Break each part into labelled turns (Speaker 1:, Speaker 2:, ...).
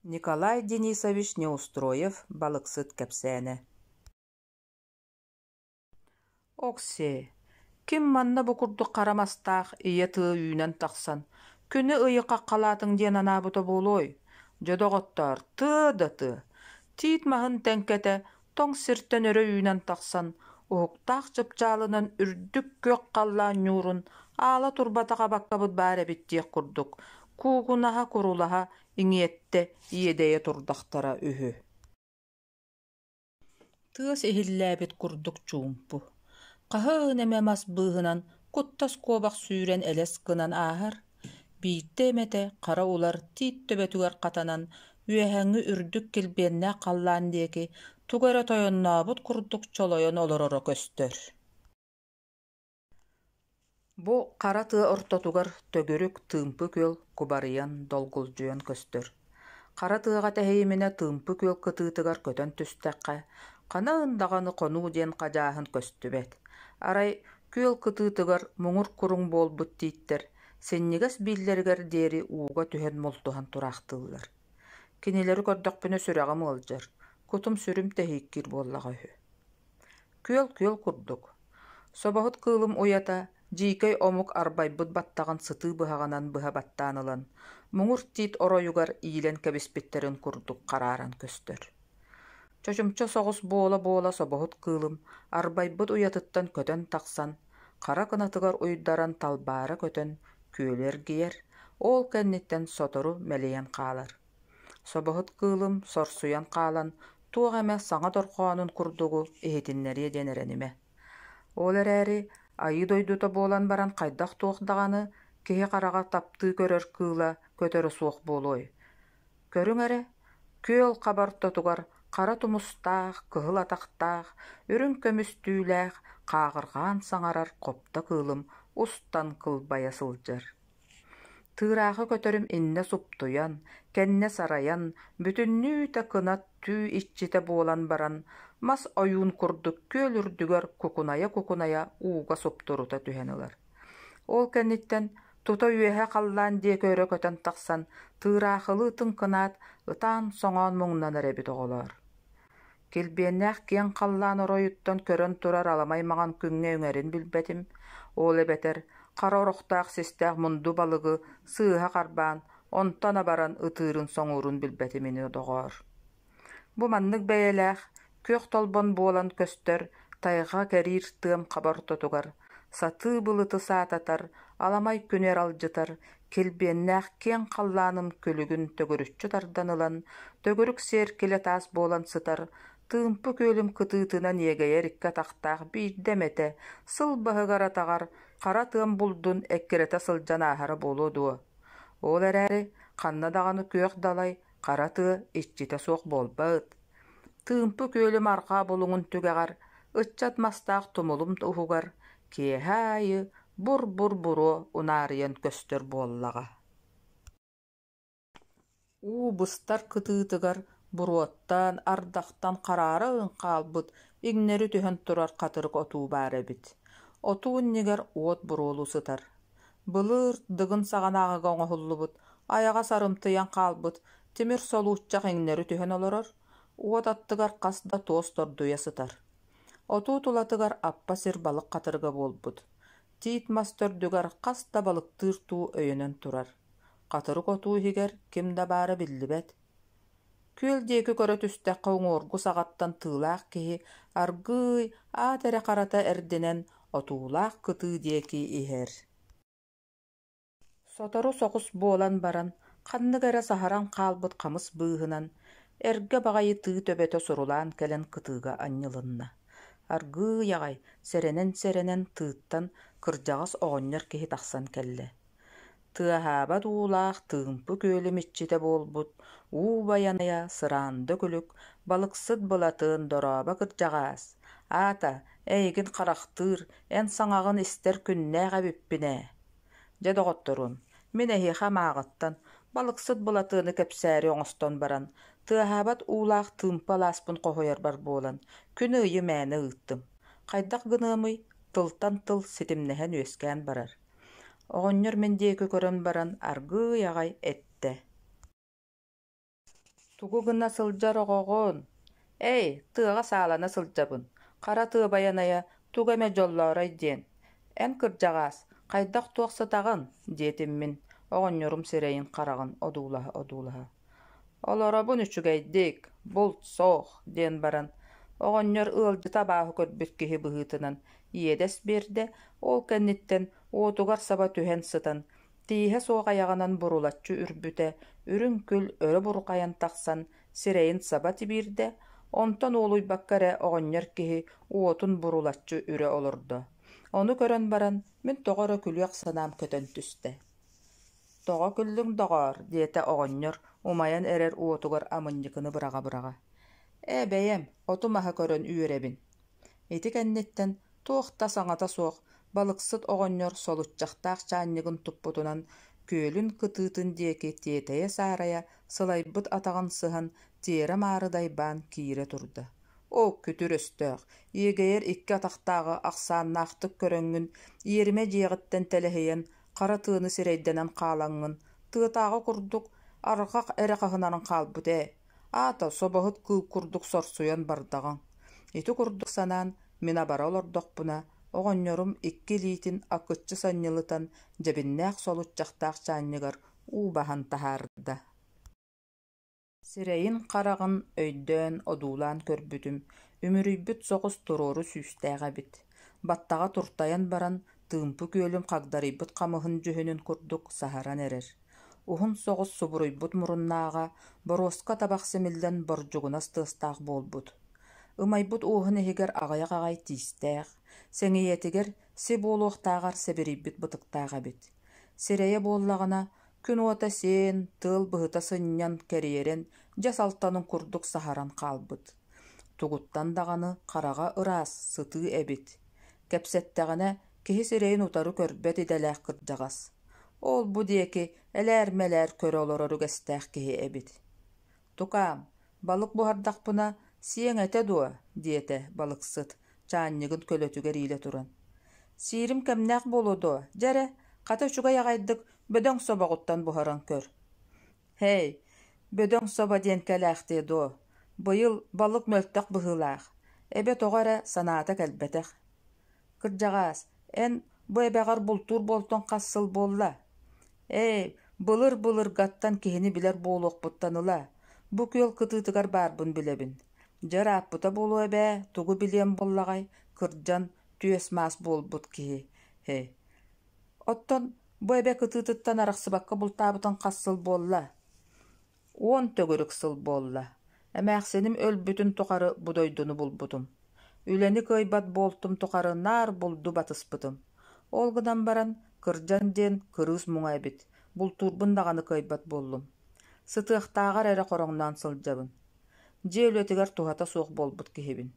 Speaker 1: Николай Денисович Неустроев «Балыксыт кэпсээнэ» Оксиэ, ким манна бу курдук хара мастаах ийэ тыа үүнэн тахсан, күнү-ыйы хаххалаатыҥ диэн анаабыта буолуой? Дьэ, доҕоттоор, тыа да тыа! Тиит маһын тэҥкэтэ тоҥ сиртэн өрө үүнэн тахсан, уһуктаах чыпчаалынан үрдүк күөх халлаан ньуурун аала турбатах абаккабыт баар эбит диэх курдук, куугунаһа-курулаһа, иҥиэттэ, иэдэйэ турдахтара үһү. Тыас иһиллээбит курдук чуумпу, хаһан эмэ мас быыһынан куттас куобах сүүрэн элэс гынан ааһар, биирдэ эмэтэ хара улар тиит төбөтүгэр хатанан үөһээҥҥи үрдүк килбиэннээх халлаан диэки тугу эрэ тойоннообут курдук чолойон олороро көстөр. Бу хара тыа ортотугар төгүрүк тыымпы күөл кубарыйан, долгулдьуйан көстөр. Хара тыаҕа тэһийиминэ тыымпы күөл кытыытыгар көтөн түстэххэ, ханан даҕаны хонуу диэн хадьааһын көстүбэт. Арай күөл кытыытыгар муҥур куруҥ буолбут тииттэр синньигэс бииллэригэр диэри ууга түһэн мултуһан тураахтыыллар. Кинилэри көрдөхпүнэ сүрэҕим ыалдьар, кутум-сүрүм тэһииккиир буоллаҕа үһү. Күөл күөл курдук. Собоһут кыылым уйата дьиикэй омук арбайбыт баттаҕын сытыы быһаҕынан быһа баттаан ылан, муҥур тиит оройугар иилэн кэбиспиттэрин курдук харааран көстөр. Чочумча соҕус буола-буола собоһут кыылым арбайбыт уйатыттан көтөн тахсан, хара кынатыгар уйдаран талбаара көтөн күөлү эргийэр, ол кэнниттэн сотору мэлийэн хаалар. Собоһут кыылым сорсуйан хаалан туох эмэ саҥа дорҕоонун курдугу иһитиннэриэ диэн эрэнимэ. Ол эрээри айыы дойдута буолан баран хайдах-туох даҕаны киһи хараҕа таптыы көрөр кыыла көтөрө суох буолуой. Көрүҥ эрэ, күөл хаба ортотугар хара тумустаах, кыһыл атахтаах, үрүҥ көмүс түүлээх, хааҕырҕаан саҥарар хопто кыылым устан кылбайа сылдьар. Тыыраахы көтөрүм иннэ суптуйан, кэннэ сарайан, бүтүннүүтэ кынат түү иччитэ буолан баран, мас ойуун курдук күөл үрдүгэр кукунайа-кукунайа ууга суптурута түһэн ылар. Ол кэнниттэн тута үөһэ халлаан диэки өрө көтөн тахсан, тыыраахылыы тыҥкынаат, ытаан-соҥоон муҥнанар эбит оҕолоор. Килбиэннээх киэҥ халлаан оройуттан көрөн турар аламай маҥан күҥҥэ үҥэрин билбэтим, ол эбэтэр хара орохтоох систээх мунду балыгы сыыһа харбаан, онтон абаран ытыырын-соҥуурун билбэтим ини доҕоор. Бу маннык бэйэлээх, күөх толбон буолан көстөр тайҕа кэриир тыам хаба ортотугар сатыы былыты саататар, аламай күнү аралдьытар, килбиэннээх киэҥ халлааным күлүгүн төгүрүччү тардан ылан, төгүрүк сиэркилэ таас буолан сытар, тыымпы күөлүм кытыытынан иэгэйэр икки атахтаах биирдэ эмэтэ сыл баһыгар-атаҕар хара тыам булдун эккирэтэ сылдьан ааһара буолуо дуо? Ол эрээри ханна даҕаны күөх далай, хара тыа иччитэ суох буолбат. Тыымпы күөлүм арҕаа булуҥун түгэҕэр, ыччат мастаах тумулум уһугар киэһэ аайы бур-бур буруо унаарыйан көстөр буоллаҕа. Уу быстар кытыытыгар буруоттан, ардахтан хараара ыһан хаалбыт, иҥнэри түһэн турар хатырык отуу баар эбит. Отуу иннигэр уот буруолуу сытар. Былыр Дыгын саҕанааҕыга оҥоһуллубут, айаҕа сарымтыйан хаалбыт тимир солууччах иҥнэри түһэн олорор, уот аттыгар хас да туос тордуйа сытар. Отуу тулатыгар аппа сир балык хатырыга буолбут. Тиит мас төрдүгэр хас да балыктыыр туу өйөнөн турар. Хатырык отуу иһигэр ким да баара биллибэт. Күөл диэки көрө түстэххэ уҥуоргу саҕаттан тыылаах киһи аргыый, аат эрэ харата эрдинэн отуулаах кытыы диэки иһэр. Сотору соҕус буолан баран, ханнык эрэ саһаран хаалбыт хамыс быыһынан эргэ баҕайы тыы төбөтө сурулаан кэлэн кытыыга анньылынна. Аргыый аҕай, сэрэнэн-сэрэнэн тыыттан кырдьаҕас оҕонньор киһи тахсан кэллэ. Тыаһаабат уулаах тыымпы күөлүм иччитэ буолбут уу байанайа сыраанда күлүк, балыксыт Былатыан дорообо кырдьаҕаас, аата, эйигин харахтыыр, эн саҥаҕын истэр күннээх эбиппин ээ. Дьэ, доҕотторуом, мин эһиэхэ мааҕыттан балыксыт Былатыаны кэпсээри оҥостон баран, тыаһаабат уулаах тыымпы алааспын хоһуйарбар буолан, күнү-ыйы мээнэ ыыттым. Хайдах гыныамый, тылтан тыл ситимнэһэн үөскээн барар. Оҕонньор мин диэки көрөн баран аргыый аҕай эттэ. Тугу гына сылдьар оҕоҕун? Эй, тыаҕа саалана сылдьабын, хара тыа байанайа тугу эмэ дьоллоорой диэн. Эн кырдьаҕаас, хайдах-туох сытаҕын? диэтим мин, оҕонньорум сирэйин-хараҕын одуулаһа-одуулаһа. Олоробун үчүгэйдик, булт суох диэн баран, оҕонньор ыалдьыта абааһы көрбүт киһи быһыытынан иэдэс биэрдэ, ол кэнниттэн уотугар саба түһэн сытан, тииһэ суох айаҕынан бурулаччы үрбүтэ, үрүҥ күл өрө бурҕайан тахсан сирэйин саба тибиирдэ, онтон уолуйбакка эрэ оҕонньор киһи уотун бурулаччы үрэ олордо. Ону көрөн баран, мин тоҕо эрэ күлүөх санаам көтөн түстэ. «Тоҕо күллүҥ, доҕоор?» диэтэ оҕонньор умайан эрэр уотугар амынньыкыны быраҕа-быраҕа. «Ээ, бэйэм, оту-маһы көрөн үөрэбин». Ити кэнниттэн туох да саҥата суох балыксыт оҕонньор солуччахтаах чаанньыгын туппутунан күөлүн кытыытын диэки тиэтэйэ-саарайа сылайбыт атаҕын сыһан тиэрэ-маары дайбаан киирэ турда. Оо, күтүр өстөөх, иэгэйэр икки атахтааҕы ахсааннаахтык көрөҥҥүн, иэримэ дьиэҕиттэн тэлэһийэн, хара тыаны сирэйдэнэн хаалаҥҥын, тыатааҕы курдук арҕах эрэ хаһынаран хаалбыт ээ, аата собоһут кыыл курдук сорсуйан бардаҕыҥ. Ити курдук санаан, мин абара олордохпуна, оҕонньорум икки илиитин акыччы санньылытан дьэбиннээх солуччахтаах чаанньыгар уу баһан таһаарда. Сирэйин-хараҕын өйдөөн одуулаан көрбүтүм, үмүрүйбүт соҕус туруору сүүстээх эбит, баттаҕа туртайан баран, тыымпы күөлүм хагдарыйбыт хамыһын дьүһүнүн курдук саһаран эрэр. Уһун соҕус субуруйбут муруннааҕа боруоска табах симиллэн бордьугунас тыастаах буолбут. Ымайбыт уоһун иһигэр аҕыйах аҕай тиистээх, сэҥийэтигэр си буолуохтааҕар сэбирийбит бытыктаах эбит. Сирэйэ буоллаҕына, күн уота сиэн, тыал быһыта сынньан кэриэрэн, дьэс алтанын курдук саһаран хаалбыт. Тугуттан даҕаны хараҕа ыраас, сытыы эбит. Кэпсэттэҕинэ, киһи сирэйин утары көрбөт идэлээх кырдьаҕас. Ол-бу диэки элээр-мэлээр көрө олорор үгэстээх киһи эбит. «Тукаам, балык буһардахпына, сиэҥ этэ дуо?» диэтэ балыксыт, чаанньыгын көлөтүгэр иилэ туран. «Сиирим кэмнээх буолуо дуо, дьэ эрэ, хата үчүгэй аҕайдык бөдөҥ собоҕуттан буһаран көр». «Һэй, бөдөҥ собо диэн кэлээхтиэ дуо, быйыл балык мөлтөх быһыылаах, эбэ тоҕо эрэ санаата кэлбэтэх. Кырдьаҕаас, эн бу эбэҕэр бултуур буолтуҥ хас сыл буолла? Ээ, былыр-былыргаттан киһини билэр буолуохпуттан ыла, бу күөл кытыытыгар баарбын билэбин. Дьэ ырааппыта буолуо эбээ, тугу билиэм буоллаҕай, кырдьан, түөс-маас буолбут киһи. Һэ. Оттон бу эбэ кытыытыттан арахсыбакка бултаабытыҥ хас сыл буолла? Уон төгүрүк сыл буолла. Эмээхсиним өлбүтүн тухары бу дойдуну булбутум. Үлэни кыайбат буолтум тухары наар булду батыспытым. Ол гынан баран, кырдьан диэн кырыыс муҥа эбит, бултуурбун даҕаны кыайбат буоллум. Сытыахтааҕар эрэ хороҥноон сылдьабын. Дьиэ үлэтигэр туһата суох буолбут киһибин.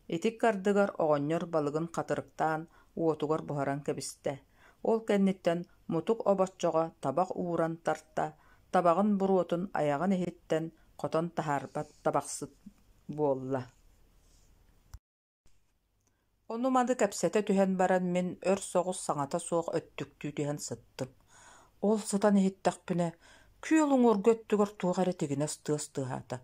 Speaker 1: Ити ыккардыгар оҕонньор балыгын хатырыктаан уотугар буһаран кэбистэ. Ол кэнниттэн мутук обоччоҕо табах ууран тарта, табаҕын буруотун айаҕын иһиттэн хотон таһаарбат табахсыт буолла. Ону-маны кэпсэтэ түһэн баран мин өр соҕус саҥата суох өттүктүү түһэн сыттым. Ол сытан иһиттэхпинэ, күөл уҥуоргу өттүгэр туох эрэ тигинэс тыас тыаһаата.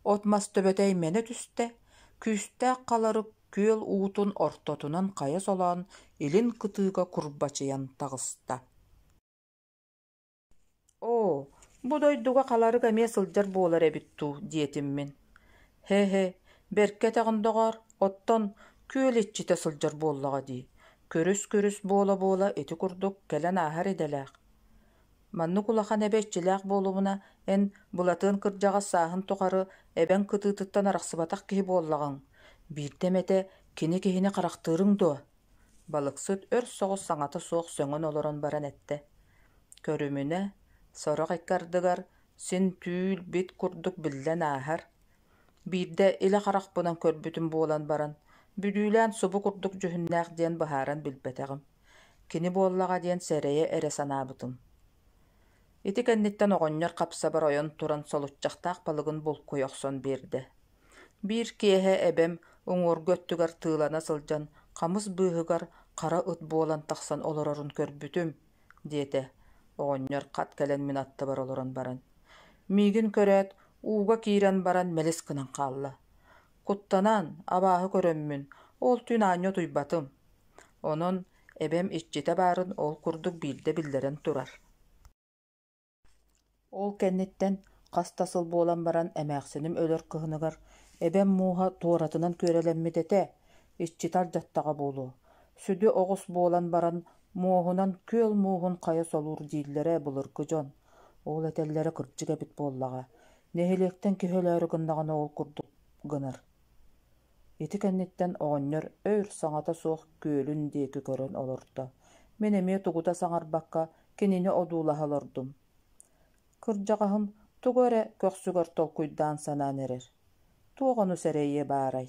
Speaker 1: От-мас төбөтө эймэнэ түстэ, күүстээх халарык күөл уутун ортотунан хайа солоон илин кытыыга курбачыйан таҕыста. Оо, бу дойдуга халарык эмиэ сылдьар буолар эбит дуу диэтим мин. Һэ-һэ, бэркэ этэҕин доҕоор, оттон күөл иччитэ сылдьар буоллаҕа дии, көрүс-көрүс буола-буола ити курдук кэлэн ааһар идэлээх. Маннык улахан эбэ иччилээх буолумуна, эн Былатыан кырдьаҕас сааһын тухары эбэҥ кытыытыттан арахсыбатах киһи буоллаҕыҥ. Биирдэ эмэтэ кини киһини харахтыырыҥ дуо? Балыксыт өр соҕус саҥата суох сөҥөн олорон баран эттэ: «Көрүмүнэ, сорох икки ардыгар син түүл-бит курдук биллэн ааһар. Биирдэ илэ харахпынан көрбүтүм буолан баран, бүдүүлээн субу курдук дьүһүннээх диэн быһааран билбэтэҕим. Кини буоллаҕа диэн сэрэйэ эрэ санаабытым». Ити кэнниттэн оҕонньор хапсабар ойон туран солуччахтаах балыгын булкуйа охсон биэрдэ. Биир киэһэ эбэм уҥуоргу өттүгэр тыылана сылдьан хамыс быыһыгар хара ыт буолан тахсан олорорун көрбүтүм, диэтэ оҕонньор хат кэлэн мин аттыбар олорон баран. Миигин көрөөт, Ууга киирэн баран мэлис гынан хаалла. Куттанан, абааһы көрөммүн, ол түүн аанньа утуйбатым. Онон эбэм иччитэ баарын ол курдук биирдэ биллэрэн турар. Ол кэнниттэн хас да сыл буолан баран эмээхсиним өлөр кыһыныгар эбэм мууһа туоратынан күөрэлэммит этэ, иччитэ алдьаттаҕа буолуо. Сүдү оҕус буолан баран муоһунан күөл мууһун хайа солуур дииллэрэ былыргы дьон. Ол этэллэрэ кырдьык эбит буоллаҕа. Нэһилиэктэн киһи өлөөрү гыннаҕына ол курдук гынар. Ити кэнниттэн оҕонньор өр саҥата суох күөлүн диэки көрөн олордо. Мин эмиэ тугу да саҥарбакка кинини одуулаһа олордум. Кырдьаҕаһым тугу эрэ көхсүгэр толкуйдаан санаан эрэр. Туох ону сэрэйиэ баарай?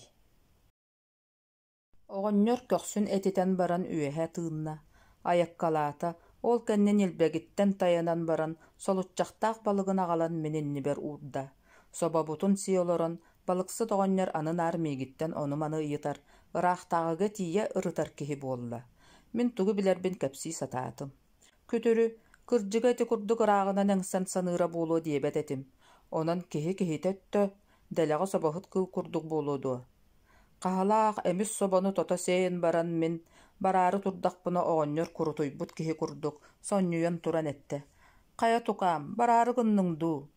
Speaker 1: Оҕонньор көхсүн этитэн баран үөһэ тыынна, айаккалаата, ол кэннэ ньилбэгиттэн тайанан баран солуччахтаах балыгын аҕалан мин иннибэр уурда. Собобутун сии олорон, балыксыт оҕонньор аны наар миигиттэн ону-маны ыйытар, ыраахтааҕыга тиийэ ырытар киһи буолла. Мин тугу билэрбин кэпсии сатаатым. Күтүрү, кырдьыга ити курдук ырааҕынан эҥсэн саныыра буолуо диэбэт этим. Онон киһи киһитэ өттө, дэлэҕэ собоһут кыыл курдук буолуо дуо? Хаһалаах эмис собону тото сиэн баран мин, бараары турдахпына оҕонньор курутуйбут киһи курдук, сонньуйан туран эттэ: «Хайа тукаам, бараары гынныҥ дуу?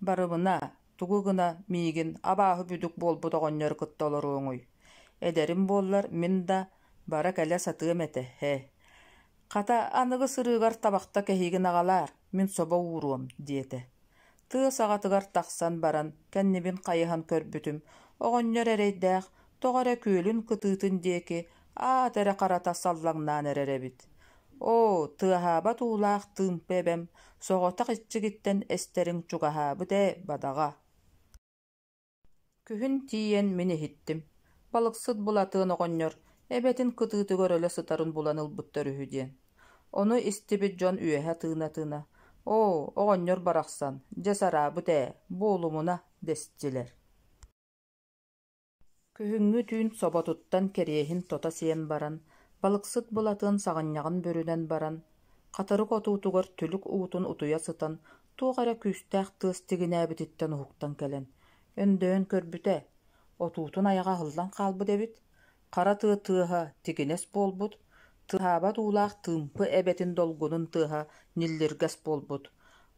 Speaker 1: Барыбына, тугу гына миигин абааһы бүдүк буолбут оҕонньору кытта олоруоҥуй? Эдэрим буоллар, мин да бара-кэлэ сатыам этэ, һэ. Хата, аныгы сырыыгар табахта кэһиигин аҕалаар, мин собо ууруом», диэтэ. Тыа саҕатыгар тахсан баран, кэннибин хайыһан көрбүтүм, оҕонньор эрэйдээх тоҕо эрэ күөлүн кытыытын диэки аат эрэ харата саллаҥнаан эрэр эбит. Оо, тыаһаабат уулаах тыымпы эбэм соҕотох иччигиттэн эстэриҥ чугаһаабыт ээ, бадаҕа. Күһүн тиийэн мин иһиттим, балыксыт Былатыан оҕонньор эбэтин кытыытыгар өлө сытарын булан ылбыттар үһү диэн. Ону истибит дьон үөһэ тыына-тыына: «Оо, оҕонньор барахсан, дьэ сараабыт ээ, буолумуна» дэстилэр. Күһүҥҥү түүн соботуттан кэриэһин тото сиэн баран, балыксыт Былатыан саҕынньаҕын бүрүнэн баран, хатырык отуутугар түлүк уутун утуйа сытан туох эрэ күүстээх тыас тигинээбититтэн уһуктан кэлэн, өндөйөн көрбүтэ, отуутун айаҕа аһыллан хаалбыт эбит, хара тыа тыаһа тигинэс буолбут, тыаһаабат уулаах тыымпы эбэтин долгунун тыаһа ньиллиргэс буолбут,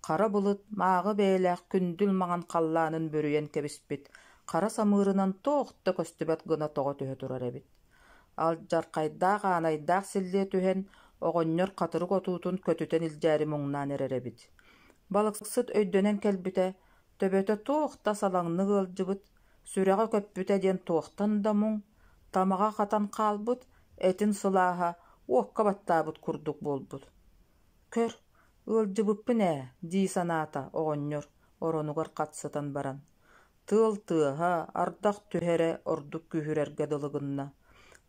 Speaker 1: хара былыт мааҕы бэйэлээх күндүл маҥан халлаанын бүрүйэн кэбиспит, хара самыырынан туох да көстүбэт гына тоҕо түһэ турар эбит. Алдьархайдаах аанайдаах силлиэ түһэн, оҕонньор хатырык отуутун көтүтэн илдьээри муҥнаан эрэр эбит. Балыксыт өйдөнөн кэлбитэ, төбөтө туох да салаҥнык ыалдьыбыт, сүрэҕэ көппүтэ диэн туохтан да муҥ, тамаҕа хатан хаалбыт, этин сылааһа уокка баттаабыт курдук буолбут. Көр, ыалдьыбыппын ээ, дии санаата оҕонньор оронугар хат сытан баран. Тыал тыаһа, ардах түһэрэ ордук күүһүрэргэ дылы гынна.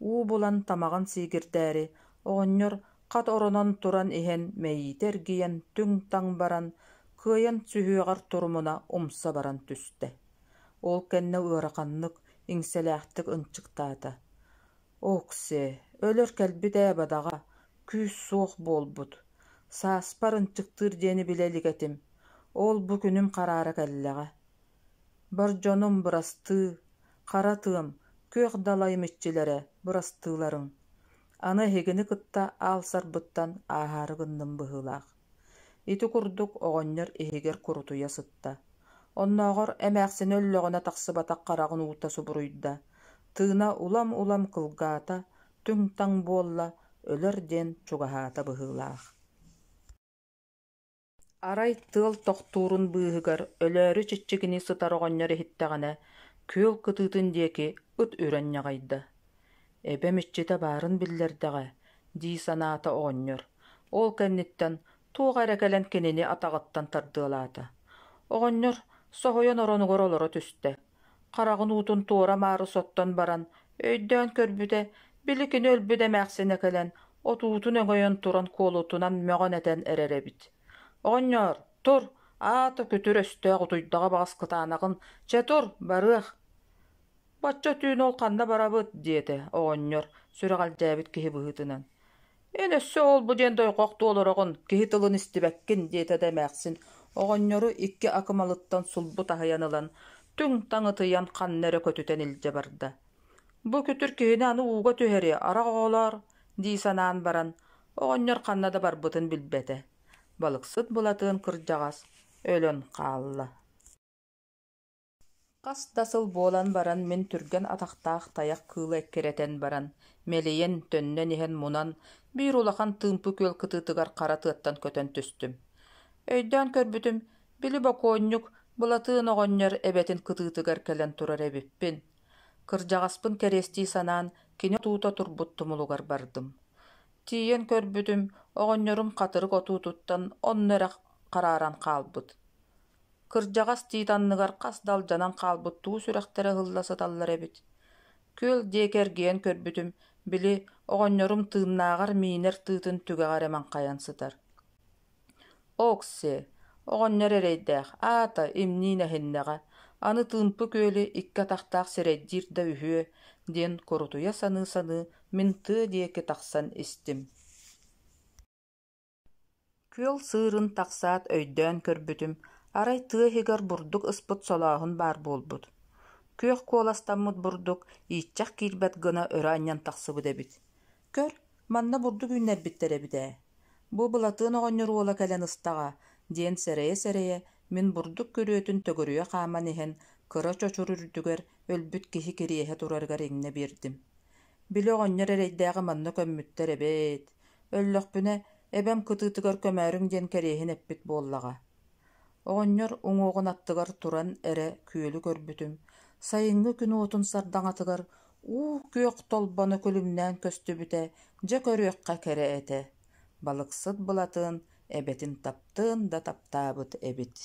Speaker 1: Уу булан тамаҕын сиигирдээри, оҕонньор хат оронон туран иһэн мэйиитэ эргийэн түҥ-таҥ баран, кыайан сүһүөҕэр турумуна умса баран түстэ. Ол кэннэ ыараханнык, иҥсэлээхтик ынчыктаата: «Оксе, өлөр кэлбит ээ бадаҕа, күүс суох буолбут. Сааспар ынчыктыыр диэни билэ илик этим, ол бу күнүм хараара кэллэҕэ. Бар дьонум бырастыы, хара тыам, күөх далайым иччилэрэ бырастыыларыҥ. Аны эһигини кытта аалсарбыттан ааһаары гынным быһыылаах». Ити курдук оҕонньор иһигэр курутуйа сытта. Оннооҕор эмээхсинэ өллөҕүнэ тахсыбатах хараҕын уута субуруйда, тыына улам-улам кылгаата, түҥ-таҥ буолла, өлөр диэн чугаһаата быһыылаах. Арай тыал тохтуурун быыһыгар өлөөрү чиччигинии сытар оҕонньор иһиттэҕинэ, күөл кытыытын диэки ыт үрэн ньаҕыйда. «Эбэм иччитэ баарын биллэрдэҕэ» дии санаата оҕонньор. Ол кэнниттэн туох эрэ кэлэн кинини атаҕыттан тардыалаата. Оҕонньор соһуйан оронугар олоро түстэ. Хараҕын уутун туора-маары соттон баран, өйдөөн көрбүтэ, били кини өлбүт эмээхсинэ кэлэн, отуутун өҥөйөн туран куолутунан мөҕөн-этэн эрэр эбит. «Оҕонньоор, тур, аата күтүр өстөөх утуйдаҕа баҕас кытаанаҕын, чэ тур, барыах!» «Бачча түүн ол ханна барабыт?» диэтэ оҕонньор, сүрэҕэлдьээбит киһи быһыытынан. «Эн өссө ол-бу диэн дойҕохтуу олороҕун, киһи тылын истибэккин» диэтэ да эмээхсин оҕонньору икки акымалыттан сулбу таһыйан ылан, түҥ-таҥ ытыйан ханна эрэ көтүтэн илдьэ барда. «Бу күтүр киһини аны ууга түһэриэ, арах оҕолоор» дии санаан баран, оҕонньор ханна да барбытын билбэтэ. Балыксыт Былатыан кырдьаҕас өлөн хаалла. Хас да сыл буолан баран мин түргэн атахтаах тайах кыылы эккирэтэн баран, мэлийэн, төннөн иһэн мунан, биир улахан тыымпы күөл кытыытыгар хара тыаттан көтөн түстүм. Өйдөөн көрбүтүм, били бокуонньук Былатыан оҕонньор эбэтин кытыытыгар кэлэн турар эбиппин. Кырдьаҕаспын кэриэстии санаан, кини отуута турбут тумулугар бардым. Тиийэн көрбүтүм, оҕонньорум хатырык отуутуттан онно эрэ харааран хаалбыт. Кырдьаҕас тиит анныгар хас да алдьанан хаалбыт туу сүрэхтэрэ ыһылла сыталлар эбит. Күөл диэки эргийэн көрбүтүм, били, оҕонньорум тыыннааҕар миинэр тыытын түгэҕэ эрэ маҥхайан сытар. Окси, оҕонньор эрэйдээх, аата имниин эһиннэҕэ, аны тыымпы күөлү икки атахтаах сирэйдиир да үһүө диэн курутуйа саныы-саныы мин тыа диэки тахсан истим. Күөл сыырын тахсаат өйдөөн көрбүтүм, арай тыа иһигэр бурдук ыспыт солооһун баар буолбут. Күөх куоластаммыт бурдук ииччэх киирбэт гына өрө анньан тахсыбыт эбит. Көр, манна бурдук үүннэрбиттэр эбит ээ. Бу Былатыан оҕонньор уола кэлэн ыстаҕа, диэн сэрэйэ-сэрэйэ мин бурдук күрүөтүн төгүрүйэ хааман иһэн кыра чочур үрдүгэр өлбүт киһи кириэһэ турарыгар иҥнэ биэрдим. Били оҕонньор эрэйдээҕи манна көммүттэр эбээт, Өллөхпүнэ, эбэм кытыытыгар көмөөрүҥ диэн кэриэһин эппит буоллаҕа. Оҕонньор уҥуоҕун аттыгар туран эрэ күөлү көрбүтүм, сайыҥҥы күн уотун сардаҥатыгар уу күөх толбоно күлүмнээн көстүбүтэ дьэ көрүөххэ кэрэ этэ. Балыксыт Былатыан эбэтин таптыан да таптаабыт эбит.